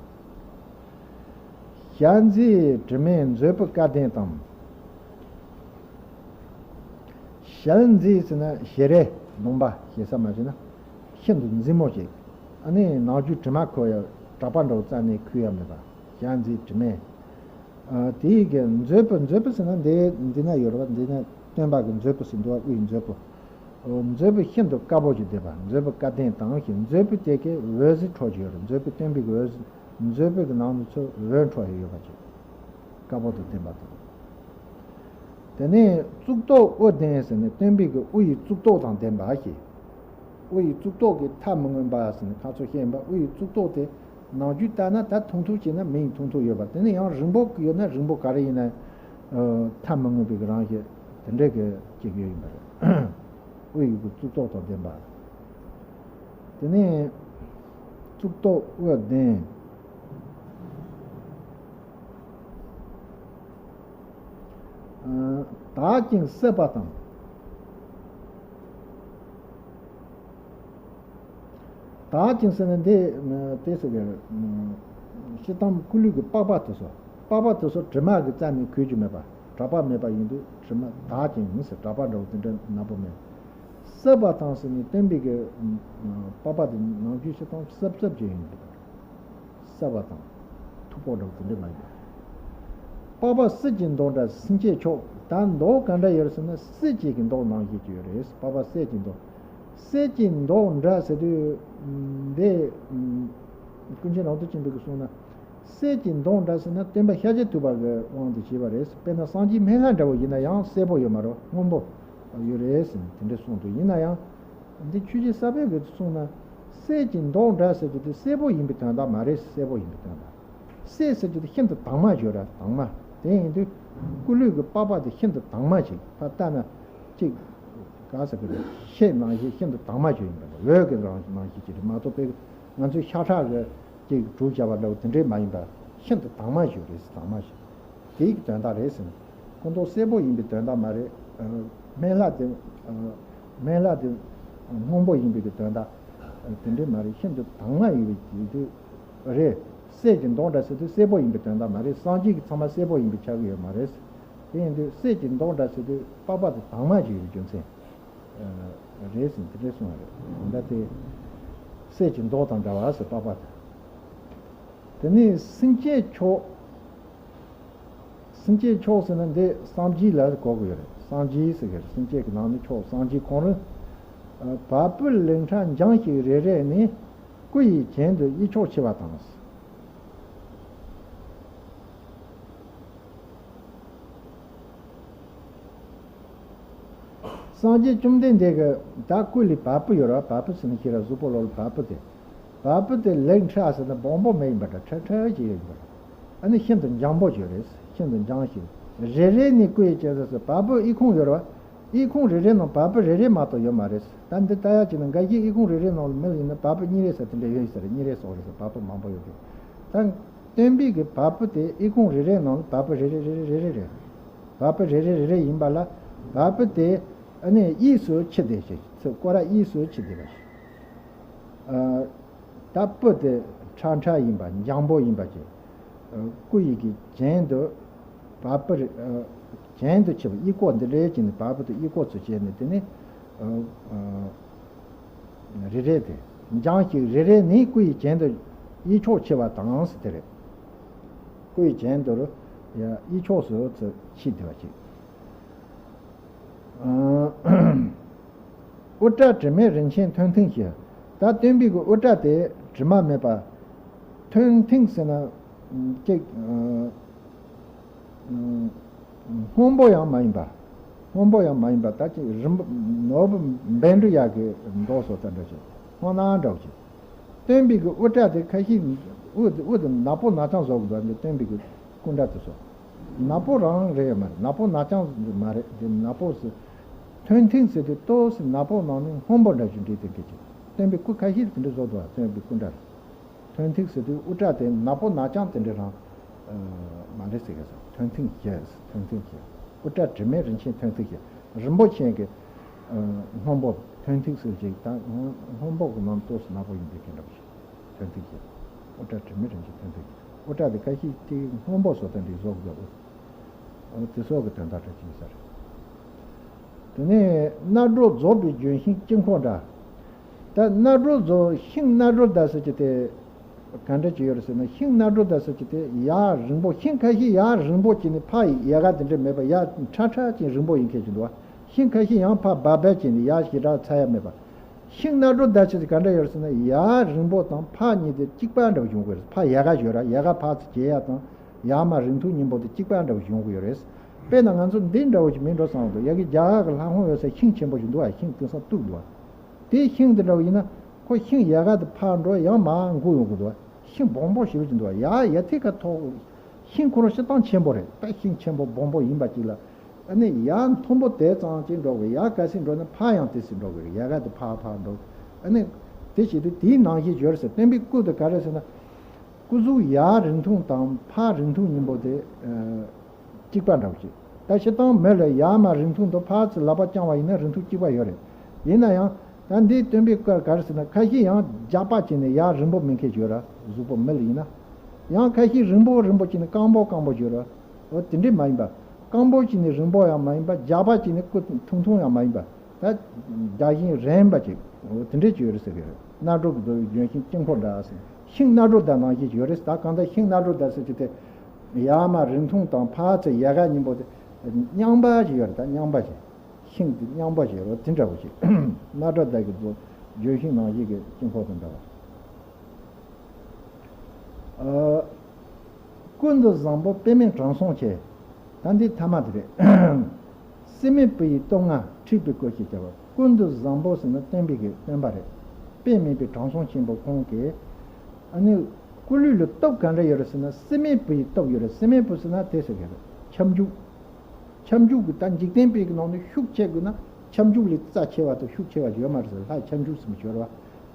ཞལ་མཛེས་དྲི་མེད་མཛོད་སྤུ་སྐལ་ལྡན་དང་། ཞལ་མཛེས་ཟེར་ན་ཞལ་རས་གདོང་པ་ཞེ་ས་མ་བྱས་ན་ཤིན་ཏུ་མཛེས་མོ་ཅིག་ཨ་ནི་ནང་རྒྱུ་དྲི་མ་ཁོ་ཡ་གྲྭ་པ་འདྲ་བོ་རྩ་ནས་ཁུར་ཡ་མེད་པ། ཞལ་མཛེས་དྲི་མེད། ཨ། དེའི་གི་མཛོད་སྤུ། མཛོད་སྤུ་ཟེར་ན་འདི་འདི་ན་ཡོད་རེད་བ། འདི་ན་སྟོན་པ་གི་མཛོད་སྤུ་ཟེར་འདུག་བ། དབུ་ཡི་མཛོད་སྤུ། ཨོ། མཛོད་སྤུ་ཤིན་ཏུ་དཀར་པོ་ཅིག་བསྡད་པ། མཛོད་སྤུ་སྐལ་ལྡན་དང་ཞེས། མཛོད་སྤུ་དེ་གའི་འོད་ཟེར་འཕྲོ་ཅིག་ཡོད་རེད། མཛོད་སྤུ་སྟོན་པའི་གི་འོད་ཟེར། མཛོད་སྤུ་གི་ནང་དུ་ཚུར་འོད་འཕྲོ་ཡི་ཡོད་པ་ཅིག་དཀར་པོ་དང་ལྡན་པ་དང་། དེ་ནས་གཙུག་ཏོར་དབུ་ལྡན་ཟེར་ནས་སྟོན་པའི་གི་དབུ་ཡི་གཙུག་ཏོར་དང་ལྡན་པ་ཞེས། དབུ་ཡི་གཙུག་ཏོར་གྱི་མཐའ་མི་མངོན་པ་ཟེར་ནས་ཁ་ཚོ་བཤད་ཡིན་པ། དབུ་ཡི་གཙུག་ཏོར་དེ་ནང་རྒྱུད་ལྟར་ན་ད་ཐུང་ཐུང་བྱས་ན་མིང་ཐུང་ཐུང་ཡོད་པ། དེ་ནས་ཡང་རིང་པོ་ཡོད་ན་རིང་པོ་ག་རེ་ཡིན་ན། ཨ། མཐའ་མི་མངོན་པའི་གི་རང་བཞིན་དེ་འདྲའི་གི་ཅིག་ཡོད་ཡིན་པ་རེད། དབུ་ཡི་གི་གཙུག་ཏོར་དང་ལྡན་པ། དེ་ནས་གཙུག་ཏོར་དབུ་ལྡན། དག་ཅིང་སྲེད་པ་དང་། དག་ཅིང་ཟེར་ན་འདི་དེ་ཟེར་གི། སྤྱིར་བཏང་སྐུ་ལུས་ཀྱི་པགས་པ་དེ་ཚོ། པགས་པ་དེ་ཚོ་དྲི་མ་གིས་རྩ་ནས་གོས་ཀྱི་མེད་པ། གྲགས་པ་མེད་པ་ཡིན་དུས་དྲི་མ་དག་ཅིང་ཟེར། གྲགས་པ་འདྲ་བོ་དེ་འདྲ་ནག་པོ་མེད། སྲེད་པ་དང་ཟེར་ནས་སྟོན་པའི་གི་པགས་པ་དེ་ནང་རྒྱུ་སྤྱིར་བཏང་སྲབ་སྲབ་ཅིག་ཡིན་འདུག་སྲེད་པ་དང་མཐུག་པོ་འདྲ་བོ་དེ་འདྲ་མ་ཡིན་པ། པགས་པ་གསེར་གྱི་མདོག་འདྲ་སེམས་ཅན་མཆོག་ད་མདོག་ག་འདྲ་ཡོད་ཟེར་ན་གསེར་གྱི་གི་མདོག་ནང་བཞིན་གྱི་ཡོད་རེད། པགས་པ་གསེར་གྱི་མདོག་གསེར་གྱི་མདོག་འདྲ་ཟེར་དུས། འདི། ཀུན་མཁྱེན་རབ་ཏུ་ཕྱིན་པའི་གི་གསུང་ན། གསེར་གྱི་མདོག་འདྲ་ཟེར་ན་སྟོན་པ་ཤཱཀྱ་ཐུབ་པ་གི་དབང་དུ་བྱས་པ་རེད། དཔེར་ན་སངས་རྒྱས་སྨན་བླ་འདྲ་བོ་ཡིན་ན་ཡང་སེར་པོ་ཡོད་མ་རེད། སྔོན་པོ་ཡོད་རེད་ཟེར་ནས་དེ་འདྲ་གསུངས་འདུག་ཡིན་ན་ཡང་། འདི་ཆོས་རྗེ་ས་པཎ་གྱིས་གསུངས་ན། གསེར་གྱི་མདོག་འདྲ་ཟེར་རྒྱུ་དེ་སེར་པོ་ཡིན་པའི་དོན་དག་མ་རེད། སེར་པོ་ཡིན་པའི་དོན་དག་གསེར་ཟེར་རྒྱུ་དེ་ཤིན་ཏུ་དྭངས་མ་ཡོད་ར་དྭངས་མ། དེ་ཡིན་དུས་སྐུ་ལུས་ཀྱི་པགས་པ་དེ་ཤིན་ཏུ་དྭངས་མ་ཞིག་ཕར་ལྟ་ན་ཅིག་ག་ཟེར་གི་རེད། ཤེལ་ནང་བཞིན་ཤིན་ཏུ་དྭངས་མ་ཞིག་ཡིན་པ་འོད་ཀྱི་རང་ནང་བཞིན་ཅིག་རེད་མ་གཏོགས་པའི་ང་ཚོའི་ཤ་ཁྲག་གི་ཅིག་གྲུབ་བྱ་བ་འདྲ་བོ་དེ་འདྲས་མ་ཡིན་པ་ཤིན་ཏུ་དྭངས་མ་ཞིག་རེད། དྭངས་མ་ཞིག་དེའི་དོན་དག་རེད་ཟེར་ན། ཁོ་མདོག་སེར་པོ་ཡིན་པའི་དོན་དག་མ་རེད། སྨན་བླ་དེ། སྨན་བླ་དེ་སྔོན་པོ་ཡིན་པའི་གི་དོན་དག་དེ་འདྲས་མ་རེད། ཤིན་ཏུ་དྭངས་མ་ཡིན་པའི་གི་དུས་རེད། གསེར་གྱི་མདོག་འདྲ་ཟེར་དུས་སེར་པོ་ཡིན་པའི་དོན་དག་མ་རེད། སངས་རྒྱས་ཀྱི་ཚང་མ་སེར་པོ་ཡིན་པའི་ཆགས་ཀྱི་ཡོད་མ་རེད། དེ་ཡིན་དུས་གསེར་གྱི་མདོག་འདྲ་ཟེར་དུས་པགས་པ་དེ་དྭངས་མ་ཞིག་ཡོད་རྒྱུ་མཚན་རེད་ཟེར་དེ་འདྲས་གསུངས་པ་རེད། ད་དེ་གསེར་གྱི་མདོག་དང་འདྲ་བ་ཟེར་པགས་པ་དེ། དེ་ནས་སེམས་ཅན་མཆོག་སེམས་ཅན་མཆོག་ཟེར་ན་འདི་སངས་རྒྱས་ལ་གོ་དགོས་ཡོད་རེད། སངས་རྒྱས་ཟེར་གི་རེད། སེམས་ཅན་གྱི་ནང་ནས་མཆོག་སངས་རྒྱས་ཁོང་རང་། བ་སྤུ་ལེགས་ཕྲ་འཇམ་ཞིང་རེ་རེ་ནི། སྐུ་ཡི་གྱེན་དུ་གཡས་ཕྱོགས་ཕྱེ་བ་དང་། སངས་རྒྱས་བཅོམ་ལྡན་འདས་ཀྱི་ད་སྐུ་ལ་བ་སྤུ་ཡོད་ར། བ་སྤུ་ཟེར་ན་ཤེས་ར། གཟུགས་པོ་ལོགས་ལ་བ་སྤུ་དེ། བ་སྤུ་དེ་ལེགས་ཕྲ་ཟེར་ན་སྦོམ་པོ་མེད་ཡིན་པ་འདྲ། ཕྲ་ཕྲ་ཅིག་ཡོད་ཡིན་པ་ར། ཨ་ནི་ཤིན་ཏུ་འཇམ་པོ་ཅིག་རེད། ཤིན་ཏུ་འཇམ་ཞིང་། རེ་རེ་ནི་སྐུ་ཡི་གྱེན་དུ་ཟེར། བ་སྤུ་གཡས་ཁུང་ཡོད་ར། གཡས་ཁུང་རེ་རེ་ནང་བ་སྤུ་རེ་རེ་མ་གཏོགས་ཡོད་མ་རེད། ད་འདི་ལྟ་ཡག་ཅིག་ན་འགའ་ཞིག་གཡས་ཁུང་རེ་རེ་ནང་ལ་མི་ལ་ཡིན་ན་བ་སྤུ་གཉིས་རེ་ཟེར་དེ་འདྲ་ཡོད་ཡིན་ཟེར། གཉིས་རེ་སོགས་རེད་ཟེར། བ་སྤུ་མང་པོ་ཡོད་དེ། ད་སྟོན་པའི་གི་བ་སྤུ་དེ་གཡས་ཁུང་རེ་རེ་ནང་ལ་བ་སྤུ་རེ་རེ་རེ་རེ་རེད། བ་སྤུ་རེ་རེ་རེ་རེ་ཡིན་པ་ལ་བ་སྤུ་དེ་ཨ་ནི་གཡས་སུ་ཕྱེ་བསྡད་ཅིག་ཚུར་སྐོར་ར་གཡས་སུ་ཕྱེ་བསྡད་པ་ཞིག་ཨ། ད་སྤུ་དེ་ཕྲ་ཕྲ་ཡིན་པ་འཇམ་པོ་ཡིན་པ་ཅིག་ཨ། སྐུ་ཡི་གི་གྱེན་དུ་བ་སྤུ་རེ་ཨ། གྱེན་དུ་ཕྱེ་བ། གཡས་སྐོར་འདི་འདྲའི་ཅིག་ནི་བ་སྤུ་དེ་གཡས་སྐོར་ཚུར་བྱས་ནས་དེ་ནི་ཨ། ཨ། རེ་རེ་དེ། འཇམ་ཞིང་རེ་རེ་ནི་སྐུ་ཡི་གྱེན་དུ་གཡས་ཕྱོགས་ཕྱེ་བ་དང་ཟེར་དེ་རེད། སྐུ་ཡི་གྱེན་དུ་གཡས་ཕྱོགས་སུ་ཚུར་ཕྱེ་བསྡད་པ་ཅིག་ཨ། དབུ་སྐྲ་དྲི་མེད་རིན་ཆེན་མཐོན་མཐིང་ཞེས། ད་སྟོན་པའི་གི་དབུ་སྐྲ་དེ་དྲི་མ་མེད་པ། མཐོན་མཐིང་ཟེར་ན་ཅིག་ཨ། སྔོན་པོ་ཡང་མ་ཡིན་པ། སྔོན་པོ་ཡང་མ་ཡིན་པ། ད་ཅིག་རིང་པོ་ནོར་བུ་འབེན་འདྲུ་ཡག་གི་མདོག་སོགས་དེ་འདྲ་ཞིག་སྔོ་ནག་འདྲ་བོ་ཞིག་སྟོན་པའི་གི་དབུ་སྐྲ་དེ་ཁ་ཤས་དབུ་དེ་དབུ་དེ་ནག་པོ་ནག་རྐྱང་བཟོ་གི་འདུག་འདི་སྟོན་པའི་གི་སྐུ་འདྲ་དེ་ཚོ། ནག་པོ་རང་རེད་མ་རེད། ནག་པོ་ནག་རྐྱང་མ་རེད། དེ་ནག་པོ་ཟེར། མཐོན་མཐིང་ཟེར་དུས་ཏོག་ཙམ་ནག་པོ་ནང་ནས་སྔོན་པོ་འདྲ་ཞིག་འདྲེས་དེ་འདྲ་ཞིག་སྟོན་པའི་སྐུ་ཁ་ཤས་དེ་འདྲ་བཟོ་འདུག་སྟོན་པའི་སྐུ་འདྲ། མཐོན་མཐིང་ཟེར་དུས་དབུ་སྐྲ་དེ་ནག་པོ་ནག་རྐྱང་དེ་འདྲ་རང་མ་རེད་ཟེར་གི་ཟེར། མཐོན་མཐིང་ཞེས། མཐོན་མཐིང་ཞེས། དབུ་སྐྲ་དྲི་མེད་རིན་ཆེན་མཐོན་མཐིང་ཞེས། རིན་པོ་ཆེ་གི་སྔོན་པོ། མཐོན་མཐིང་ཟེར་ཅིག་ད་སྔོན་པོ་གི་ནང་ཏོག་ཙམ་ནག་པོ་ཡིན་པའི་གི་འདྲ་པོ་ཞིག་མཐོན་མཐིང་ཞེས། དབུ་སྐྲ་དྲི་མེད་རིན་ཆེན་མཐོན་མཐིང་ཞེས། དབུ་སྐྲ་དེ་ཁ་ཤས་ཅིག་སྔོན་པོ་བཟོ་སྟངས་འདི་བཟོ་དགོས། དེ་སོགས་ཀྱི་དོན་དག་འདྲ་ཅིག་ཡིན་ས་རེད། དེ་ནས་སྣ་སྒྲོ་རྫོགས་པའི་ལྗོན་ཤིང་དཀྱིལ་འཁོར་འདྲ། ད་སྣ་སྒྲོ་རྫོགས། ཤིང་སྣ་སྒྲོ་འདྲ་ཟེར་གྱི་དེ་ག་འདྲ་ཅིག་ཡོད་རེད་ཟེར་ན། ཤིང་སྣ་སྒྲོ་འདྲ་ཟེར་གྱི་དེ་ཡར་རིང་པོ། ཤིང་ཁ་ཤས་ཡར་རིང་པོ་བྱས་ནས་ཕར་ཡལ་ག་དེ་འདྲ་མེད་པ། ཡར་ཁྲ་ཁྲ་ཅིག་རིང་པོ་ཡིན་མཁན་ཅིག་འདུག་བ། ཤིང་ཁ་ཤས་ཡང་ཕར་སྦ་སྦ་བྱས་ནས་ཡར་ཞེ་དྲག་འཚར་ཡ་མེད་པ། ཤིང་སྣ་སྒྲོ་འདྲ་ཅིག་དེ་ག་འདྲ་ཡོད་རེད་ཟེར་ན། ཡར་རིང་པོ་དང་ཕར་གཉིས་དེ་གཅིག་པ་འདྲ་བོ་ཡོང་གི་ཡོད་རེད། ཕར་ཡལ་ག་ཡོད་ར། ཡལ་ག་ཕར་ཚུར་གྱེས་ཡ་དང་ཡར་མར་རིང་ཐུང་སྙོམས་པོ་དེ་གཅིག་པ་འདྲ་བོ་ཡོང་གི་ཡོད་རེད། དཔེར་ན་ང་ཚོ་འདི་འདྲ་བོ་ཞིག་མིན་འགྲོ་བསམ་འདུག་ཡ་གི་རྒྱ་གར་གྱི་ལྷ་ཁང་ཡོད་ས་ཤིང་ཆེན་པོ་ཞིག་འདུག་བ། ཤིང་དེང་སང་གཏུབས་འདུག་བ། དེ་ཤིང་དེ་འདྲ་བོ་ཡིན་ན་ཁོ་ཤིང་ཡལ་ག་དེ་ཕར་འགྲོ་ཡང་མར་འགུག་ཡོང་གི་འདུག་བ། ཤིང་སྦོམ་པོ་ཞེ་པོ་ཅིག་འདུག་བ། ཡ་ཡ་ཐི་ཁ་ཐོག་ཤིང་ཁོ་རང་སྤྱིར་བཏང་ཆེན་པོ་རེད། ད་ཤིང་ཆེན་པོ་སྦོམ་པོ་ཡིན་པ་ཅིག་ལ། ཨ་ནི་ཡར་མཐོན་པོ་དེ་ཙམ་ཅིག་འགྲོ་དགོས། ཡར་ག་ཚོད་འགྲོ་ན་ཕར་ཡང་དེ་ཙམ་འགྲོ་དགོས། ཡལ་ག་དེ་ཕར་ཕར་འགྲོ། ཨ་ནི་དེ་བྱེད་དུས་དེའི་ནང་བཞིན་ཡོད་རེད་ཟེར། སྟོན་པའི་སྐུ་དེ་ག་རེ་ཟེར་ན། སྐུ་གཟུགས་ཡར་རིང་ཐུང་དང་ཕར་རིང་ཐུང་གཉིས་པོ་དེ་གཅིག་པ་འདྲ་བོ་ཅིག་ད་སྤྱིར་བཏང་མི་ལ་ཡར་མར་རིང་ཐུང་དང་ཕར་ཚུར་ལག་པ་བརྐྱངས་པ་ཡིན་ན་རིང་ཐུང་གཅིག་པ་ཡོད་རེད། ཡིན་ན་ཡང་ད་འདིའི་སྟོན་པའི་སྐུ་ག་རེ་ཟེར་ན། ཁ་ཤས་ཡང་རྒྱགས་པ་བྱས་ནས་ཡར་རིང་པོ་མེད་མཁན་ཡོད་ར། གཟུགས་པོ་མི་ལ་ཡིན་ན། ཡང་ཁ་ཤས་རིང་པོ་རིང་པོ་བྱས་ནས་སྐམ་པོ་སྐམ་པོ་ཡོད་ར། འོ་དེ་འདྲས་མ་ཡིན་པ། སྐམ་པོ་བྱས་ནས་རིང་པོ་ཡང་མ་ཡིན་པ། རྒྱགས་པ་བྱས་ནས་སྐུ་ཐུང་ཐུང་ཡང་མ་ཡིན་པ། ད་རྒྱགས་ཤིང་རན་པ་ཅིག་འོ་དེ་འདྲས་ཅིག་ཡོད་རེད་ཟེར་གི་རེད། སྣ་སྒྲོ་གི་ལྗོན་ཤིང་དཀྱིལ་འཁོར་འདྲ་ཟེར། ཤིང་སྣ་སྒྲོ་དང་ནང་བཞིན་ཅིག་ཡོད་རེད། ད་གང་ལྟར་ཤིང་སྣ་སྒྲོ་དང་ཟེར་གྱི་དེ། ཡར་མར་རིང་ཐུང་དང་ཕར་ཚུར་ཡལ་ག་གཉིས་པོ་དེ་རྙིང་པ་ཅིག་ཡོད་རེད། ད་རྙིང་པ་ཅིག་ཤིང་དེ་རྙིང་པ་ཅིག་ཡོད་རེད། དེ་འདྲ་བོ་ཅིག་སྣ་སྒྲོ་དང་གི་ལྗོན་ཤིང་ནང་བཞིན་གྱི་དཀྱིལ་འཁོར་དང་འདྲ་བ། ཨ། སྐུ་མདོག་བཟང་པོ་པདྨས་དྲང་སྲོང་ཆེ། ད་འདི་ཐ་མ་དེ་རེད། སྲིད་མེད་བུ་ཡི་སྟོབས་མངའ་འཁྲིགས་པའི་སྐུ་ཞེས་བྱ་བ། སྐུ་མདོག་བཟང་པོ་ཟེར་ན་སྟོན་པའི་གི་སྟོན་པ་རེད། པདྨས་པའི་དྲང་སྲོང་ཆེན་པོ་ཁོང་གིས། ཨ་ནི་སྐུ་ལུས་ལ་སྟོབས་ག་འདྲ་ཡོད་རེད་ཟེར་ན། སྲིད་མེད་བུ་ཡི་སྟོབས་ཡོད་རེད། སྲིད་མེད་བུ་ཟེར་ན་དེ་ཟེར་གི་རེད། ཁྱབ་འཇུག་ཁྱབ་འཇུག་གི་ད་འཇིག་རྟེན་པའི་གི་ནང་ནས་ཤུགས་ཆེ་དགོས་ན་ཁྱབ་འཇུག་ལས་རྩ་ཆེ་བ་དང་ཤུགས་ཆེ་བ་ཡོད་མ་རེད་ཟེར། ལྷ་ཁྱབ་འཇུག་ཟེར་མི་ཡོད་རེད་བ།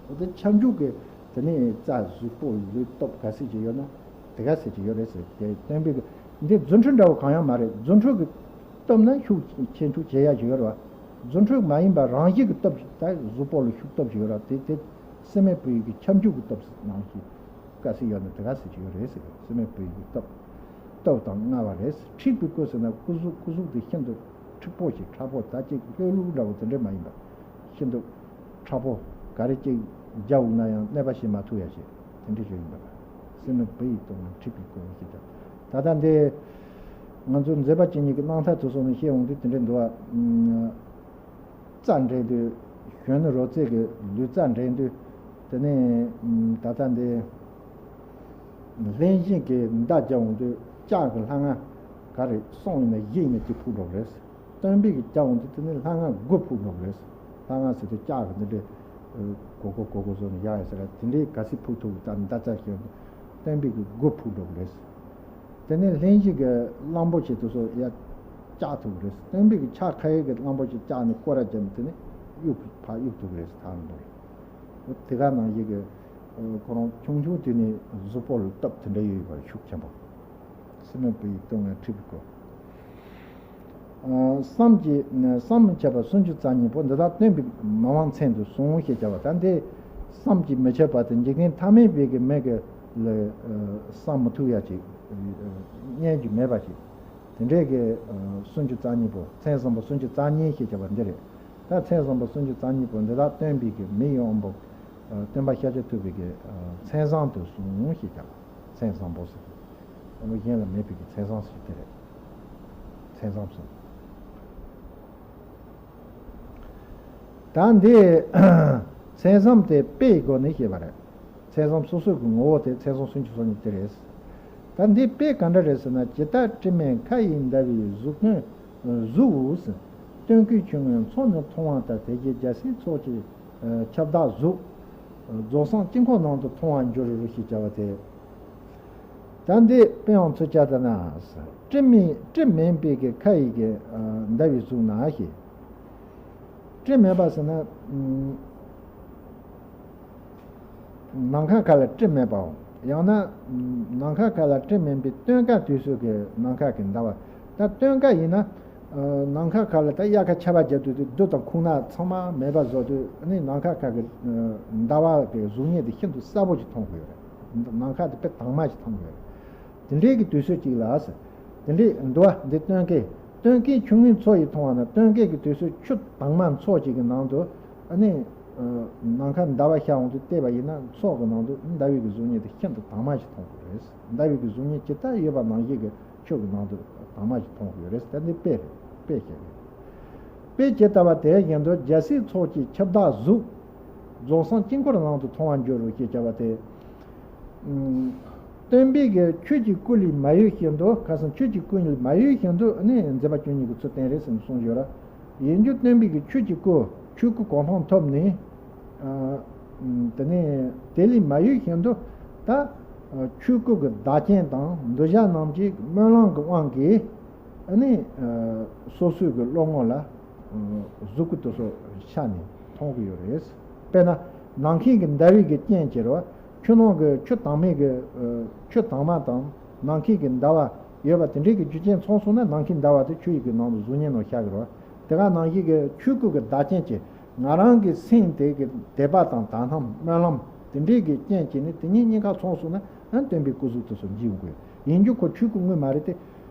འོ་དེ་ཁྱབ་འཇུག་གི་དེ་ནས་རྩ་གཟུགས་པོ་ལུས་སྟོབས་ག་ཚད་ཅིག་ཡོད་ན་དེ་ག་ཚད་ཅིག་ཡོད་རེད་ཟེར། དེ་སྟོན་པའི་གི་འདི་རྫུ་འཕྲུལ་འདྲ་བོ་གང་ཡང་མ་རེད། རྫུ་འཕྲུལ་གི་སྟོབས་ན་ཤུགས་ཆེ་འཇུག་བྱེད་ཡ་ཅིག་ཡོད་རེད་བ། རྫུ་འཕྲུལ་མ་ཡིན་པ་རང་བཞིན་གི་སྟོབས་ད་གཟུགས་པོ་ལ་ཤུགས་སྟོབས་ཅིག་ཡོད་རེད་བ། དེ་དེ་སྲིད་མེད་བུ་ཡི་གི་ཁྱབ་འཇུག་གི་སྟོབས་ནང་བཞིན། དཀའ་སྲིད་ཡོད་ན་དེ་ག་སྲིད་ཀྱི་ཡོད་རེད་ཟེར། སྲིད་མེད་བུ་ཡི་སྟོབས། སྟོབས་དང་མངའ་བ་རེད། འཁྲིགས་པའི་སྐུ་ཟེར་ན་སྐུ་གཟུགས། སྐུ་གཟུགས་དེ་ཤིན་ཏུ་མཁྲེགས་པོ་ཞིག་མཁྲེགས་པོ། ད་ཅིག་ལྷོད་ལྷོད་འདྲ་བོ་དེ་འདྲས་མ་ཡིན་པ། ཤིན་ཏུ་མཁྲེགས་པོ། ག་རེ་ཅིག་རྒྱག་འོང་ན་ཡང་གནོད་པ་བྱེད་མ་ཐུབ་ཡ་ཞིག་དེ་འདྲས་ཞིག་ཡིན་པ་ལ། སྲིད་མེད་བུ་ཡི་སྟོབས་དང་འཁྲིགས་པའི་སྐུ་ཞེས་བྱ། ད་ལྟ་འདི་ང་ཚོ་མཛད་པ་བཅུ་གཉིས་ཀྱི་རྣམ་ཐར་དེ་ཚོ་ནས་བཤད་འོང་དུས་དེ་འདྲས་འདུག་བ། རྩ་འགྲན་དུས། གཞོན་ནུ་རོལ་རྩེད་ཀྱི་ལུས་རྩ་འགྲན་དུས། དེ་ནས་ད་ལྟ་འདི་ལྷན་ཅིག་གི་མདའ་རྒྱབ་འོང་དུས་ལྕགས་ཀྱི་ལྷ་ང་ག་རེ་གསུམ་ཡིན་ན་བཞི་ཡིན་ན་གཅིག་ཕུད་འགྲོ་གི་རེད། སྟོན་པའི་གི་རྒྱབ་འོང་དུས་དེ་ནས་ལྷ་ང་དགུ་ཕུད་འགྲོ་གི་རེད། ལྷ་ང་ཟེར་དུས་ལྕགས་ཀྱི་འདི་འདྲའི་གོ་གོ་གོ་གོ་བཟོ་ནས་ཡག་ཡ་ཟེར་ར། དེ་འདྲའི་ག་ཚོད་ཕུད་ཐུབ་ད་མདའ་རྩ་ཞིག་འོང་དུས་སྟོན་པའི་གི་དགུ་ཕུད་འགྲོ་གི་རེད། དེ་ནས་ལྷན་ཅིག་གི་གླང་པོ་ཆེ་དེ་ཚོ་ཡར་བཀྱག་ཐུབ་ཀྱི་རེད། སྟོན་པའི་གི་ཕྱག་ཁ་ཡི་གི་གླང་པོ་ཆེ་བཀྱག་ནས་སྐོར་ར་བརྒྱབ་ནས་དེ་ནས་གཡུག་ཕར་གཡུག་ཐུབ་ཀྱི་རེད། ཐག་རིང་པོ་རེད། དེ་ག་ནང་བཞིན་གི་ཁོ་རང་ཆུང་ཆུང་དུས་ནས་གཟུགས་པོ་ལ་སྟོབས་དེ་འདྲ་ཡོད་ཡོད་པར་ཤུགས་ཆེན་པོ། སྲིད་མེད་བུ་ཡི་སྟོབས་ལྔ་འཁྲིགས་པའི་སྐུ། བསམ་གྱིས་བསམ་མི་ཁྱབ་པ་སུམ་ཅུ་རྩ་གཉིས་པོ་འདི་དག་སྟོན་པའི་མི་དབང་མཚན་དུ་བཟུང་ཞེས་བྱ་བ་དང་། དེ་བསམ་གྱིས་མི་ཁྱབ་པ་དེ་འཇིག་རྟེན་ཐ་མལ་པའི་གི་མི་གི་ལ་བསམ་མི་ཐུབ་ཡ་ཅིག་རྙེད་རྒྱུ་མེད་པ་ཅིག་དེ་འདྲའི་གི་སུམ་ཅུ་རྩ་གཉིས་པོ། མཚན་བཟང་པོ་སུམ་ཅུ་རྩ་གཉིས་ཞེས་བྱ་བ་འདི་རེད། ད་མཚན་བཟང་པོ་སུམ་ཅུ་རྩ་གཉིས་པོ་འདི་དག་སྟོན་པའི་གི་མི་ཡི་དབང་པོ། སྟོན་པ་ཤཱཀྱ་ཐུབ་པའི་གི་མཚན་བཟང་དུ་བཟུང་ཞེས་བྱ་བ། མཚན་བཟང་པོ་ཟེར་གི་དབང་པོ་གཞན་ལ་མེད་པའི་གི་མཚན་བཟང་ཟེར་དེ་རེད། མཚན་བཟང་གསུམ། ད་འདི་མཚན་བཟང་དེ་དཔེའི་སྒོ་ནས་བཤད་པ་རེད། མཚན་བཟང་སོ་སོ་གི་ངོ་བོ་དེ་མཚན་བཟང་སུམ་ཅུ་སོ་གཉིས་དེ་རེད། ད་འདི་དཔེ་ག་འདྲ་རེད་ཟེར་ན། ཇི་ལྟར་དྲི་མེད་མཁའ་ཡི་ཟླ་བའི་གཟུགས་སྔོན་གཟུགས། སྟོན་ཀའི་ཆུ་སྔོན་མཚོ་ནི་མཐོང་བ་ལྟར། དེ་བཞིན་རྒྱལ་སྲས་ཚོགས་ཀྱི་ཁྱབ་བདག་གཟུགས། རྫོགས་སངས་དཀྱིལ་འཁོར་ནང་དུ་མཐོང་བར་འགྱུར་རོ་ཞེས་བྱ་བ་དེ། ད་འདི་དཔེ་ཡང་ཚུལ་བྱ་ལྟར་ན། དྲི་མེད་དྲི་མེད་པའི་གི་མཁའ་ཡི་གི་ཟླ་བའི་གཟུགས་ན་ཞེས། དྲི་མེད་པ་ཟེར་ན། ནམ་མཁའ་ཁ་ལ་དྲི་མེད་པའོ། ཡང་ན་ནམ་མཁའ་ཁ་ལ་དྲི་མེད་པའི་སྟོན་ཀ་དུས་སུ་གི་ནམ་མཁའ་གི་ཟླ་བ། ད་སྟོན་ཀ་ཡིན་ན། ནམ་མཁའ་ཁ་ལ་ད་དབྱར་ཁ་ཆར་པ་བརྒྱབ་དུས་དུས་རྡུལ་དང་ཁུག་རྣ་ཚང་མ་མེད་པ་བཟོ་དུས་ནི་ནམ་མཁའ་ཁ་གི་ཟླ་བ་གི་གཟུགས་བརྙན་དེ་ཤིན་ཏུ་གསལ་པོ་ཞིག་མཐོང་གི་ཡོད་རེད། ནམ་མཁའ་དེ་དཔེ་དྭངས་མ་ཞིག་མཐོང་གི་ཡོད་རེད། དེ་འདྲའི་གི་དུས་ཚོད་ཅིག་ལ། དེ་འདྲའི་འདུ་བ་འདི་སྟོན་ཀའི། སྟོན་ཀའི་ཆུ་སྔོན་མཚོ་ཡིས་མཐོང་བ་ན། སྟོན་ཀའི་གི་དུས་ཚོད་ཆུ་དྭངས་མ་མཚོ་ཅིག་གི་ནང་དུ། ཨ་ནི། ནམ་མཁའ་ཟླ་བ་ཤར་འོང་དུས་བལྟས་པ་ཡིན་ན་མཚོ་གི་ནང་དུ་ཟླ་བའི་གི་གཟུགས་བརྙན་དེ་ཤིན་ཏུ་དྭངས་མ་ཞིག་མཐོང་གི་རེད། ཟླ་བའི་གི་གཟུགས་བརྙན་ཇི་ལྟར་ཡོད་པ་ནང་བཞིན་གི་ཆུ་གི་ནང་དུ་དྭངས་མ་ཞིག་མཐོང་གི་ཡོད་རེད། ད་འདི་དཔེ་རེད། དཔེ་བཤད་རེད། དཔེ་ཇི་ལྟ་བ་དེ་བཞིན་དུ་རྒྱལ་སྲས་ཚོགས་ཀྱི་ཁྱབ་བདག་གཟུགས། རྫོགས་སངས་དཀྱིལ་འཁོར་ནང་དུ་མཐོང་བར་འགྱུར་རོ་ཞེས་བྱ་བ་སྟེ། སྟོན་པའི་གི་ཆོས་ཀྱི་སྐུ་ལས་མ་གཡོས་བཞིན་དུ། ཁ་སང་ཆོས་ཀྱི་སྐུ་ལས་མ་གཡོས་བཞིན་དུ་ནི་མཛད་པ་བཅུ་གཉིས་ཀྱི་ཚུལ་བསྟན་རེད་ཟེར་ནས་གསུངས་ཡོད་ར། ཡིན་རྒྱུ་སྟོན་པའི་གི་ཆོས་ཀྱི་སྐུ། ཆོས་སྐུ་གོ་འཕང་ཐོབ་ནས། དེ་ནས་དེ་ལས་མ་གཡོས་བཞིན་དུ་ད་ཆོས་སྐུ་གི་བདག་རྐྱེན་དང་གདུལ་བྱ་རྣམས་ཀྱི་སྨོན་ལམ་གྱི་དབང་གིས། ཨ་ནི་ཨ་སོ་སོའི་གི་བློ་ངོ་ལ་ཨ་གཟུགས་སྐུ་དེ་ཚོ་ཤར་ནས་མཐོང་གི་ཡོད་རེད། དཔེར་ན་ནམ་མཁའི་གི་ཟླ་བའི་གི་རྐྱེན་གྱིས་རེད་བ། ཆུ་ནང་གི་ཆུ་དྭངས་མའི་གི་ཨ་ཆུ་དྭངས་མ་དང་ནམ་མཁའི་གི་ཟླ་བ་ཡོད་པ་དེ་འདྲའི་གི་རྒྱུ་རྐྱེན་ཚང་སོང་ན་ནམ་མཁའི་ཟླ་བ་དེ་ཆུ་ཡི་གི་ནང་དུ་གཟུགས་བརྙན་ནང་ཤར་གི་རེད་བ། དེ་ག་ནང་བཞིན་གི་ཆོས་སྐུ་གི་བདག་རྐྱེན་གྱིས། ང་རང་གི་སེམས་དེ་གི་དད་པ་དང་དག་སྣང་སྨོན་ལམ་དེ་འདྲའི་གི་རྐྱེན་གྱིས་ནི་དེ་གཉིས་གཉིས་ཀ་ཚང་སོང་ན་ཨ་སྟོན་པའི་སྐུ་གཟུགས་དེ་ཚོ་འབྱིན་དགོས། ཡིན་རྒྱུ་ཁོ་ཆོས་སྐུ་དངོས་མ་རེད་དེ།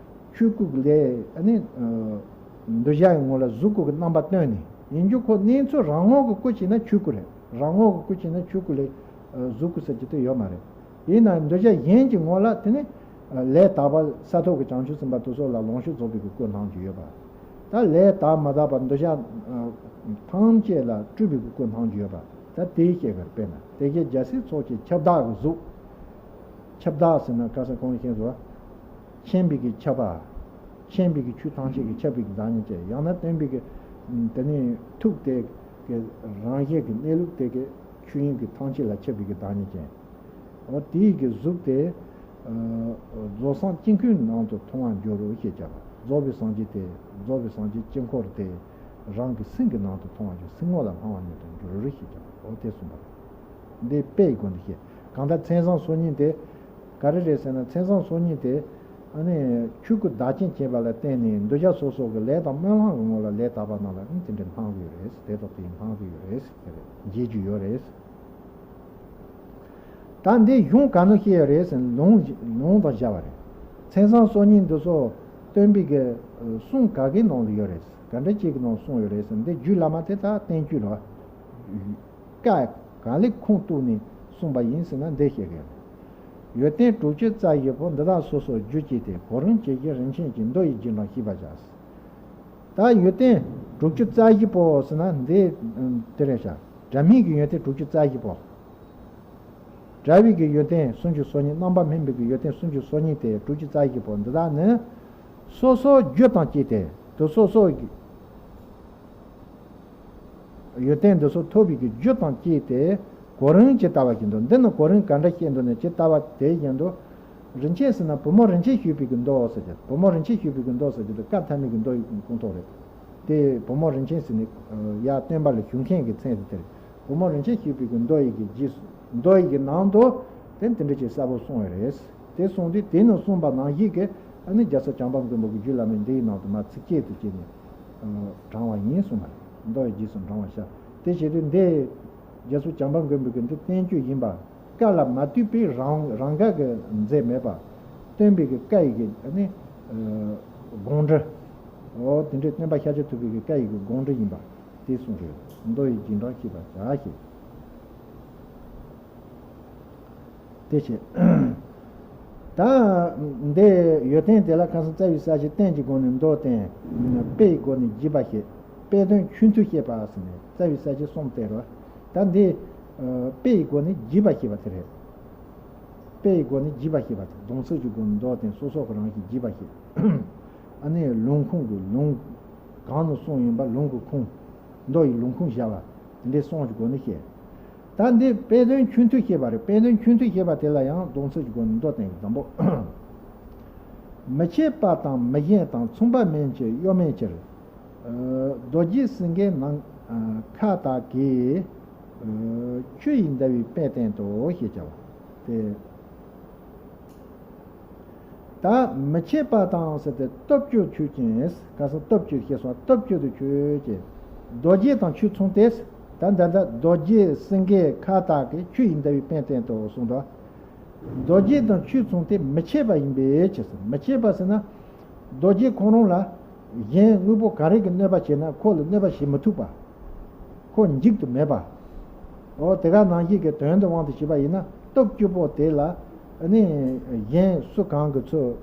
ཆོས་སྐུ་གི་ལས་ཨ་ནི་ཨ་འདོད་བྱ་ཡི་ངོ་ལ་གཟུགས་སྐུ་གི་རྣམ་པ་སྟོན་ནས། ཡིན་རྒྱུ་ཁོ་གནས་ཚུལ་རང་ངོ་གི་སྐུ་བྱས་ན་ཆོས་སྐུ་རེད། རང་ངོ་གི་སྐུ་བྱས་ན་ཆོས་སྐུ་ལས་ཨ་གཟུགས་སྐུ་ཟེར་རྒྱུ་དེ་ཡོད་མ་རེད། ཡིན་ནའང་འདོད་བྱ་གཞན་གྱི་ངོ་ལ་དེ་ནི་ལས་དག་པ་ས་ཐོབ་ཀྱི་བྱང་ཆུབ་སེམས་དཔའ་དེ་ཚོ་ལ་ལོངས་སྤྱོད་རྫོགས་པའི་གི་སྐུ་སྣང་རྒྱུ་ཡོད་པ། ད་ལས་དག་མ་དག་པ་འདོད་བྱ་ཐམས་ཅད་ལ་སྤྲུལ་པའི་གི་སྐུ་སྣང་རྒྱུ་ཡོད་པ། ད་དེའི་བཤད་པར་དཔེར་ན་དེ་སྐད་རྒྱལ་སྲས་ཚོགས་ཀྱི་ཁྱབ་བདག་གི་གཟུགས། ཁྱབ་བདག་ཟེར་ན་ཁ་སང་གོང་བཞིན་དུ་མཁྱེན་པའི་གི་ཁྱབ་པ། མཁྱེན་པའི་གི་ཆོས་ཐམས་ཅད་ཀྱི་ཁྱབ་པའི་གི་བདག་ཉིད་ཅན། ཡང་ན་སྟོན་པའི་གི་དེ་ནི་ཐུགས་དེ་གི་རང་བཞིན་གྱི་གནས་ལུགས་དེ་གི་ཆོས་དབྱིངས་ཀྱི་ཐམས་ཅད་ལ་ཁྱབ་པའི་གི་བདག་ཉིད་ཅན། འོ་དེའི་གི་གཟུགས་དེ་ཨ་རྫོགས་སངས་དཀྱིལ་འཁོར་ནང་དུ་མཐོང་བར་འགྱུར་རོ་ཞེས་བྱ་བ། རྫོགས་པའི་སངས་རྒྱས་དེ་རྫོགས་པའི་སངས་རྒྱས་དཀྱིལ་འཁོར་དེ་རང་གི་སེམས་ཀྱི་ནང་དུ་མཐོང་བར་འགྱུར། སེམས་ངོ་ལ་སྣང་བ་ཉིད་དུ་འགྱུར་རོ་ཞེས་བྱ་བ། འོ་དེ་གསུངས་པ་རེད། འདི་དཔེ་ཡི་སྒོ་ནས་བཤད། གང་ལྟར་མཚན་བཟང་སོ་གཉིས་དེ་ག་རེ་རེད་ཟེར་ན། མཚན་བཟང་སོ་གཉིས་དེ་ཨ་ནི་ཆོས་སྐུ་བདག་རྐྱེན་བྱས་པ་ལ་བརྟེན་ནས་འདོད་བྱ་སོ་སོ་གི་ལས་དང་སྨོན་ལམ་གྱི་ངོ་ལ་ལས་དག་པ་རྣམས་ལ་ཨང་དེ་འདྲ་སྣང་གི་ཡོད་རེད། དེ་དག་དེ་སྣང་གི་ཡོད་རེད། དེ་རེད། འབྱེད་རྒྱུ་ཡོད་རེད། ད་འདི་གཞུང་ག་ནས་བཤད་ཡོད་རེད་ཟེར་ན་ལུང་ལུང་དང་སྦྱར་བ་རེད། མཚན་བཟང་སོ་གཉིས་འདི་ཚོ་སྟོན་པའི་གི་གསུང་ག་གེའི་ནང་ལ་ཡོད་རེད། ག་འདྲ་ཅིག་གི་ནང་གསུངས་ཡོད་རེད་ཟེར་ན། འདི་རྒྱུད་བླ་མ་དེ་ད་བསྟན་བཅོས་ལ། བཀའ་གང་ལེགས་ཁུངས་གཏུགས་ནས་གསུངས་པ་ཡིན་ཟེར་ན་འདི་བཤད་གི་ཡོད་རེད། ཡོན་ཏན་དྲུག་ཅུ་རྩ་བཞི་པོ་འདི་དག་སོ་སོར་རྒྱུ་བསྐྱེད་དེ། གོ་རིམ་ཇི་བཞིན་རིན་ཆེན་གྱི་མདོ་ཡི་རྗེས་འབྲང་ཤེས་པར་བྱ། ད་ཡོན་ཏན་དྲུག་ཅུ་རྩ་བཞི་པོ་ཟེར་ན་འདི་དེ་རེད་ཤག། སྒྲ་སྨན་གྱི་ཡོན་ཏན་དྲུག་ཅུ་རྩ་བཞི་པོ། སྒྲ་བའི་གི་ཡོན་ཏན་སུམ་ཅུ་སོ་གཉིས། རྣམ་པར་སྨིན་པའི་གི་ཡོན་ཏན་སུམ་ཅུ་སོ་གཉིས་དེ་དྲུག་ཅུ་རྩ་བཞི་པོ་འདི་དག་ནི། སོ་སོ་རྒྱུ་དང་བསྐྱེད་དེ། དེ་སོ་སོ་གི་ཡོན་ཏན་འདི་ཚོ་ཐོབ་པའི་གི་རྒྱུ་དང་བསྐྱེད་དེ། གོ་རིམ་ཇི་ལྟ་བ་བཞིན་དུ། འདི་ནི་གོ་རིམ་ག་འདྲ་བཤད་འདུག་ནས་ཇི་ལྟ་བ་དེ་བཞིན་དུ། རིན་ཆེན་ཟེར་ན་བུ་མོ་རིན་ཆེན་ཞུས་པའི་གི་མདོ་ཟེར་གྱི། བུ་མོ་རིན་ཆེན་ཞུས་པའི་གི་མདོ་ཟེར་གྱི་འདུག། བཀའ་ཐ་མའི་གི་མདོ་ཡི་ཁོངས་གཏོགས་རེད། དེ་བུ་མོ་རིན་ཆེན་ཟེར་ནས་ཡར་སྟོན་པ་ལ་ཞུ་མཁན་གྱི་མཚན་ཟེར་དེ་རེད། བུ་མོ་རིན་ཆེན་ཞུས་པའི་གི་མདོ་ཡི་གི་རྗེས་སུ། མདོ་ཡི་གི་ནང་དུ་དེ་དེ་འདྲ་ཅིག་གསལ་པོ་གསུངས་ཡོད་རེད། དེ་གསུངས་དུས་དེ་ནི་གསུངས་པ་ནང་བཞིན་གྱི་ཨ་ནི་རྒྱལ་ཚབ་བྱམས་པ་མགོན་པོ་གི་རྒྱུད་བླ་མའི་འདི་ཡི་ནང་དུ་མར་ཚིགས་བཅད་དུ་བཅད་ནས་དྲངས་པ་ཡིན་གསུངས་པ་རེད། མདོ་ཡི་རྗེས་སུ་འབྲང་བར་བྱ། དེ་བྱེད་དུས་འདི་རྒྱལ་ཚབ་བྱམས་པ་མགོན་པོ་གི་འདི་བསྟན་བཅོས་ཡིན་པ། བཀའ་ལ་མ་ལྟོས་པའི་རང་རང་དགར་གྱི་མཛད་མེད་པ། སྟོན་པའི་གི་བཀའ་ཡི་གི་ཨ་ནི་དགོངས་འགྲེལ། འོ་དེ་འདྲའི་སྟོན་པ་ཤཱཀྱ་ཐུབ་པའི་གི་བཀའ་ཡི་གི་དགོངས་འགྲེལ་ཡིན་པ། དེ་གསུངས་རེད། མདོ་ཡི་རྗེས་འབྲང་ཤེས་པར་བྱ་ཞེས། དེ་བྱས། ད་འདི་ཡོན་ཏན་དེ་ལ་ཁ་སང་རྩ་བའི་ས་བཅད་བསྟན་གྱི་སྒོ་ནས་མདོ་བསྟན། དཔེ་ཡི་སྒོ་ནས་རྒྱས་པ་བཤད། དཔེ་དོན་ཆོས་མཐུན་བཤད་པ་ཟེར་ནས་རྩ་བའི་ས་བཅད་གསུམ་བསྟན་རོ། ད་འདི་དཔེ་ཡི་སྒོ་ནས་རྒྱས་པ་བཤད་པ་དེ་རེད། དཔེ་ཡི་སྒོ་ནས་རྒྱས་པ་བཤད་པ་དང་སྡོམ་ཚིག་གི་སྒོ་ནས་མདོ་བསྟན། སོ་སོ་གི་རང་བཞིན་རྒྱས་པ་བཤད། ཨ་ནི་ལུང་ཁུངས་ཀྱི་ལུང་གང་ནས་གསུངས་ཡིན་པ་ལུང་གི་ཁུངས། མདོ་ཡི་ལུང་ཁུངས་བཞག་པ། དེ་འདྲའི་གསུམ་གྱི་སྒོ་ནས་བཤད། ད་འདི་དཔེ་དོན་ཆོས་མཐུན་བཤད་པ་རེད། དཔེ་དོན་ཆོས་མཐུན་བཤད་པ་དེ་ལ་ཡང་སྡོམ་ཚིག་གི་སྒོ་ནས་མདོ་བསྟན་གྱི་དང་པོ། མི་ཕྱེད་པ་དང་མི་ཞན་དང་མཚུངས་པ་མིན་ཕྱིར་གཡོ་མེད་ཕྱིར། རྡོ་རྗེ་སེང་གེ་ནམ་མཁའ་དག་གིས། ཆུ་ཡི་ཟླ་བའི་དཔལ་བསྟན་ཏོ་ཞེས་བྱ་བ་སྟེ། ད་མི་ཕྱེད་པ་དང་ཟེར་ཏེ་སྟོབས་བཅུ་ཆོས་ཅན། ཁ་སང་སྟོབས་བཅུ་ཞེས་སོགས་སྟོབས་བཅུ་དུ་ཆོས་ཅན། རྡོ་རྗེ་དང་ཆོས་མཚུངས་ཏེ། ད་ད་ད་རྡོ་རྗེ་སེང་གེ་མཁའ་དག་གིས་ཆུ་ཡི་ཟླ་བའི་དཔལ་བསྟན་ཏོ་གསུངས་ཏོ། རྡོ་རྗེ་དང་ཆོས་མཚུངས་ཏེ་མི་ཕྱེད་པ་ཡིན་པའི་ཕྱིར་ཟེར། མི་ཕྱེད་པ་ཟེར་ན། རྡོ་རྗེ་ཁོ་རང་ལ་གཞན་དངོས་པོ་ག་རེ་གིས་གནོད་པ་བྱས་ན་ཁོ་ལ་གནོད་པ་བྱེད་མི་ཐུབ་པ། ཁོ་འཇིག་ཏུ་མེད་པ། འོ་དེ་ག་ནང་བཞིན་གྱི་དོན་དུ་དབང་དུ་བྱས་པ་ཡིན་ན་སྟོབས་བཅུ་པོ་དེ་ལ་ནི་གཞན་སུ་གང་གིས་ཚུར་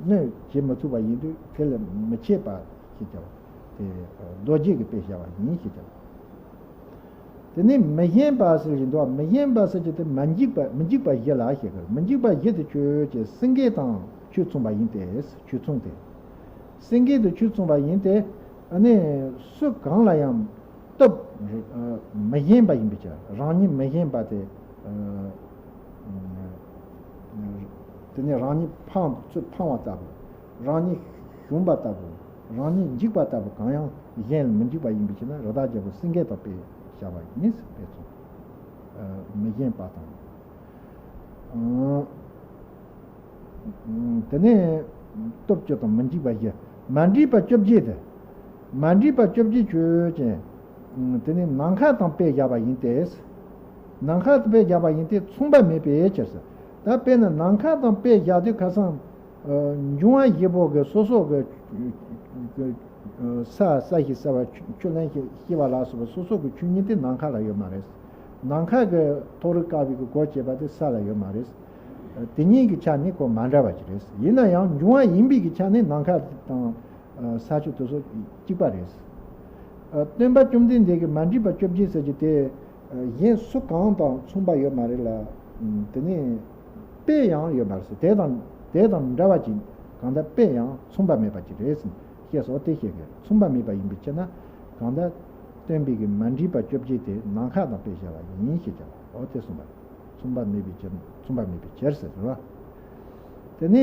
གནོད་བྱེད་མི་ཐུབ་པ་ཡིན་དུས་དེ་ལ་མི་ཕྱེད་པ་ཞེས་བྱ་བ་དེ་རྡོ་རྗེ་གིས་དཔེ་བཞག་པ་ཡིན་ཞེས་བྱ་བ། དེ་ནས་མི་ཞན་པ་ཟེར་བཞིན་དུ་མི་ཞན་པ་ཟེར་གྱི་དེ་མ་འཇིགས་པ་མི་འཇིགས་པ་བཞི་ལ་ཞེས་གི་མི་འཇིགས་པ་བཞི་དེ་ཆོས་ཅན། སེང་གེ་དང་ཆོས་མཚུངས་པ་ཡིན་ཏེ། ཆོས་མཚུངས་ཏེ། སེང་གེ་དང་ཆོས་མཚུངས་པ་ཡིན་ཏེ། ཨ་ནི་སུ་གང་ལ་ཡང་སྟོབས་མི་ཞན་པ་ཡིན་པའི་ཕྱིར། རང་ཉིད་མི་ཞན་པ་དེ། དེ་ནས་རང་ཉིད་ཕངས་ཚུར་ཕངས་པ་ལྟ་བུ། རང་ཉིད་ གྱོང་པ་ལྟ་བུ། རང་ཉིད་འཇིགས་པ་ལྟ་བུ་གང་ཡང་གཞན་ལ་མི་འཇིགས་པ་ཡིན་པའི་ཕྱིར་ན། རི་དྭགས་རྒྱལ་པོ་སེང་གེ་དང་དཔེ་བཞག་པ་ཡིན། དཔེ་མཚོན། མི་ཞེན་པ་དང་། དེ་ནས་སྟོབས་བཅུ་དང་མི་འཇིགས་པ་བཞི། མ་འདྲེས་པ་བཅོ་བརྒྱད་དེ། མ་འདྲེས་པ་བཅོ་བརྒྱད་ཆོས་ཅན། དེ་ནི་ནམ་མཁའ་དང་དཔེ་བཞག་པ་ཡིན་ཏེ། ནམ་མཁའ་དང་དཔེ་བཞག་པ་ཡིན་ཏེ། མཚུངས་པ་མེད་པའི་ཕྱིར་ཟེར། ད་དཔེར་ན་ནམ་མཁའ་དང་དཔེ་བཞག་དུས་ཁ་སང་། འབྱུང་བ་བཞི་པོ་གི་སོ་སོ་གི་ས་ས་ཞིང་ཟ་བ། ཆུ་ཆུ་ལེན་ཞིང་སྐྱེ་བ་ལ་སོགས་པ་སོ་སོ་གི་ཆོས་ཉིད་དེ་ནམ་མཁའ་ལ་ཡོད་མ་རེད། ནམ་མཁའ་གི་མཐོ་རིས་དཀའ་བའི་གི་སྒོ་འབྱེད་པ་དེ་ས་ལ་ཡོད་མ་རེད། དེ་གཉིས་ཀྱི་ཆ་ནས་ཁོ་མ་འདྲ་བ་ཅིག་རེད། ཡིན་ན་ཡང་འབྱུང་བ་ཡིན་པའི་གི་ཆ་ནས་ནམ་མཁའ་དང་ས་ཆུ་དེ་ཚོ་གཅིག་པ་རེད། སྟོན་པ་བཅོམ་ལྡན་འདས་ཀྱིས་མ་འདྲེས་པ་བཅོ་བརྒྱད་ཟེར་གྱི་དེ། གཞན་སུ་གང་དང་མཚུངས་པ་ཡོད་མ་རེད་ལ། དེ་ནས་དཔེ་ཡང་ཡོད་མ་རེད་ཟེར། དེ་དང་དེ་དང་འདྲ་བ་ཅིག། གང་ལྟར་དཔེ་ཡང་མཚུངས་པ་མེད་པ་ཅིག་རེད་ཟེར། ཞེས་སོགས་དེ་བཤད་ཀྱི་རེད། མཚུངས་པ་མེད་པ་ཡིན་པའི་ཕྱིར་ན། གང་ལྟར་སྟོན་པའི་གི་མ་འདྲེས་པ་བཅོ་བརྒྱད་དེ་ནམ་མཁའ་དང་དཔེ་བཞག་པ་ཡིན་ཞེས་བྱ་བ། འོ་དེ་གསུངས་པ་རེད། མཚུངས་པ་མེད་པའི་ཕྱིར། མཚུངས་པ་མེད་པའི་ཕྱིར་ཟེར་བ། དེ་ནས་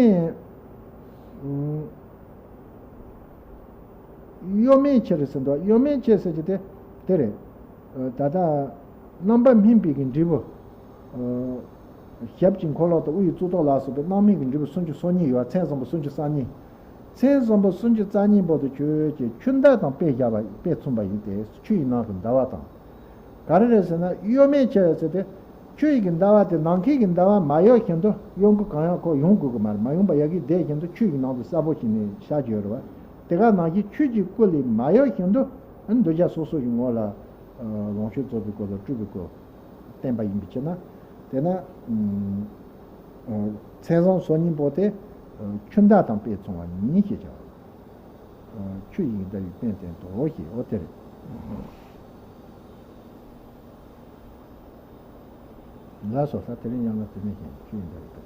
གཡོ་མེད་ཕྱིར་ཟེར་འདུག། གཡོ་མེད་ཕྱིར་ཟེར་གྱི་དེ་དེ་རེད། ད་ལྟ་རྣམ་པར་སྨིན་པའི་གི་འབྲས་བུ། ཞབས་ཀྱི་འཁོར་ལོ་དང་དབུ་ཡི་གཙུག་ཏོར་ལ་སོགས་པའི་རྣམ་སྨིན་གྱི་འབྲས་བུ་སུམ་ཅུ་སོ་གཉིས་ཡོད། མཚན་བཟང་པོ་སུམ་ཅུ་རྩ་གཉིས། མཚན་བཟང་པོ་སུམ་ཅུ་རྩ་གཉིས་པོ་དེ་ཆོས་ཅན། ཆུ་ཟླ་དང་དཔེ་བཞག་པ། དཔེ་མཚུངས་པ་ཡིན་ཏེ། ཆུ་ཡི་ནང་གི་ཟླ་བ་དང་། ག་རེ་རེད་ཟེར་ན། གཡོ་མེད་ཕྱིར་ཟེར་ཏེ། ཆུ་ཡི་གི་ཟླ་བ་དེ་ནམ་མཁའི་གི་ཟླ་བ་མ་གཡོ་བཞིན་དུ་གཡོ་འགུལ་གང་ཡང་ཁོ་ཡོང་དགོས་ཀྱི་མ་རེད། མ་ཡོང་པ་ཡ་གི་བསྡད་བཞིན་དུ་ཆུ་ཡི་ནང་དུ་གསལ་པོ་བྱས་ནས་ཤར་གྱི་ཡོད་རེད་བ། དེ་ག་ནང་བཞིན་ཆུ་གི་སྐུ་ལས་མ་གཡོ་བཞིན་དུ་གདུལ་བྱ་སོ་སོ་ཡི་ངོ་ལ་ལོངས་སྤྱོད་རྫོགས་པའི་སྐུ་དང་སྤྲུལ་པའི་སྐུ་བསྟན་པ་ཡིན་པའི་ཕྱིར་ན། དེས་ན་མཚན་བཟང་སོ་གཉིས་པོ་དེ་ཆུ་ཟླ་དང་དཔེ་མཚུངས་པ་ཡིན་ཞེས་བྱ་བ། ཆུ་ཡི་ཟླ་བའི་དཔེ་བསྟན་ཏོ་ཞེས། འོ་དེ་རེད། ལ་སོགས་ས་དེ་རིང་ཡང་ལ་དེ་ནས་བཞིན་ཆུ་ཡི་ཟླ་བའི་དཔེ།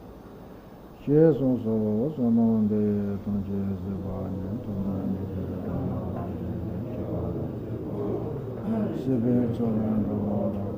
ཞེས་གསུངས་སོ། བསོད་ནམས་འདི་ཡིས་ཐམས་ཅད་གཟིགས་པ་ཉིད། ཐོབ་ནས་ཉེས་པའི་དགྲ་རྣམས་ཀྱང་ཕྱིར་བདག་སྲིད་པ། སྲིད་པའི་མཚོ་ལས་འགྲོ་བ་སྒྲོལ་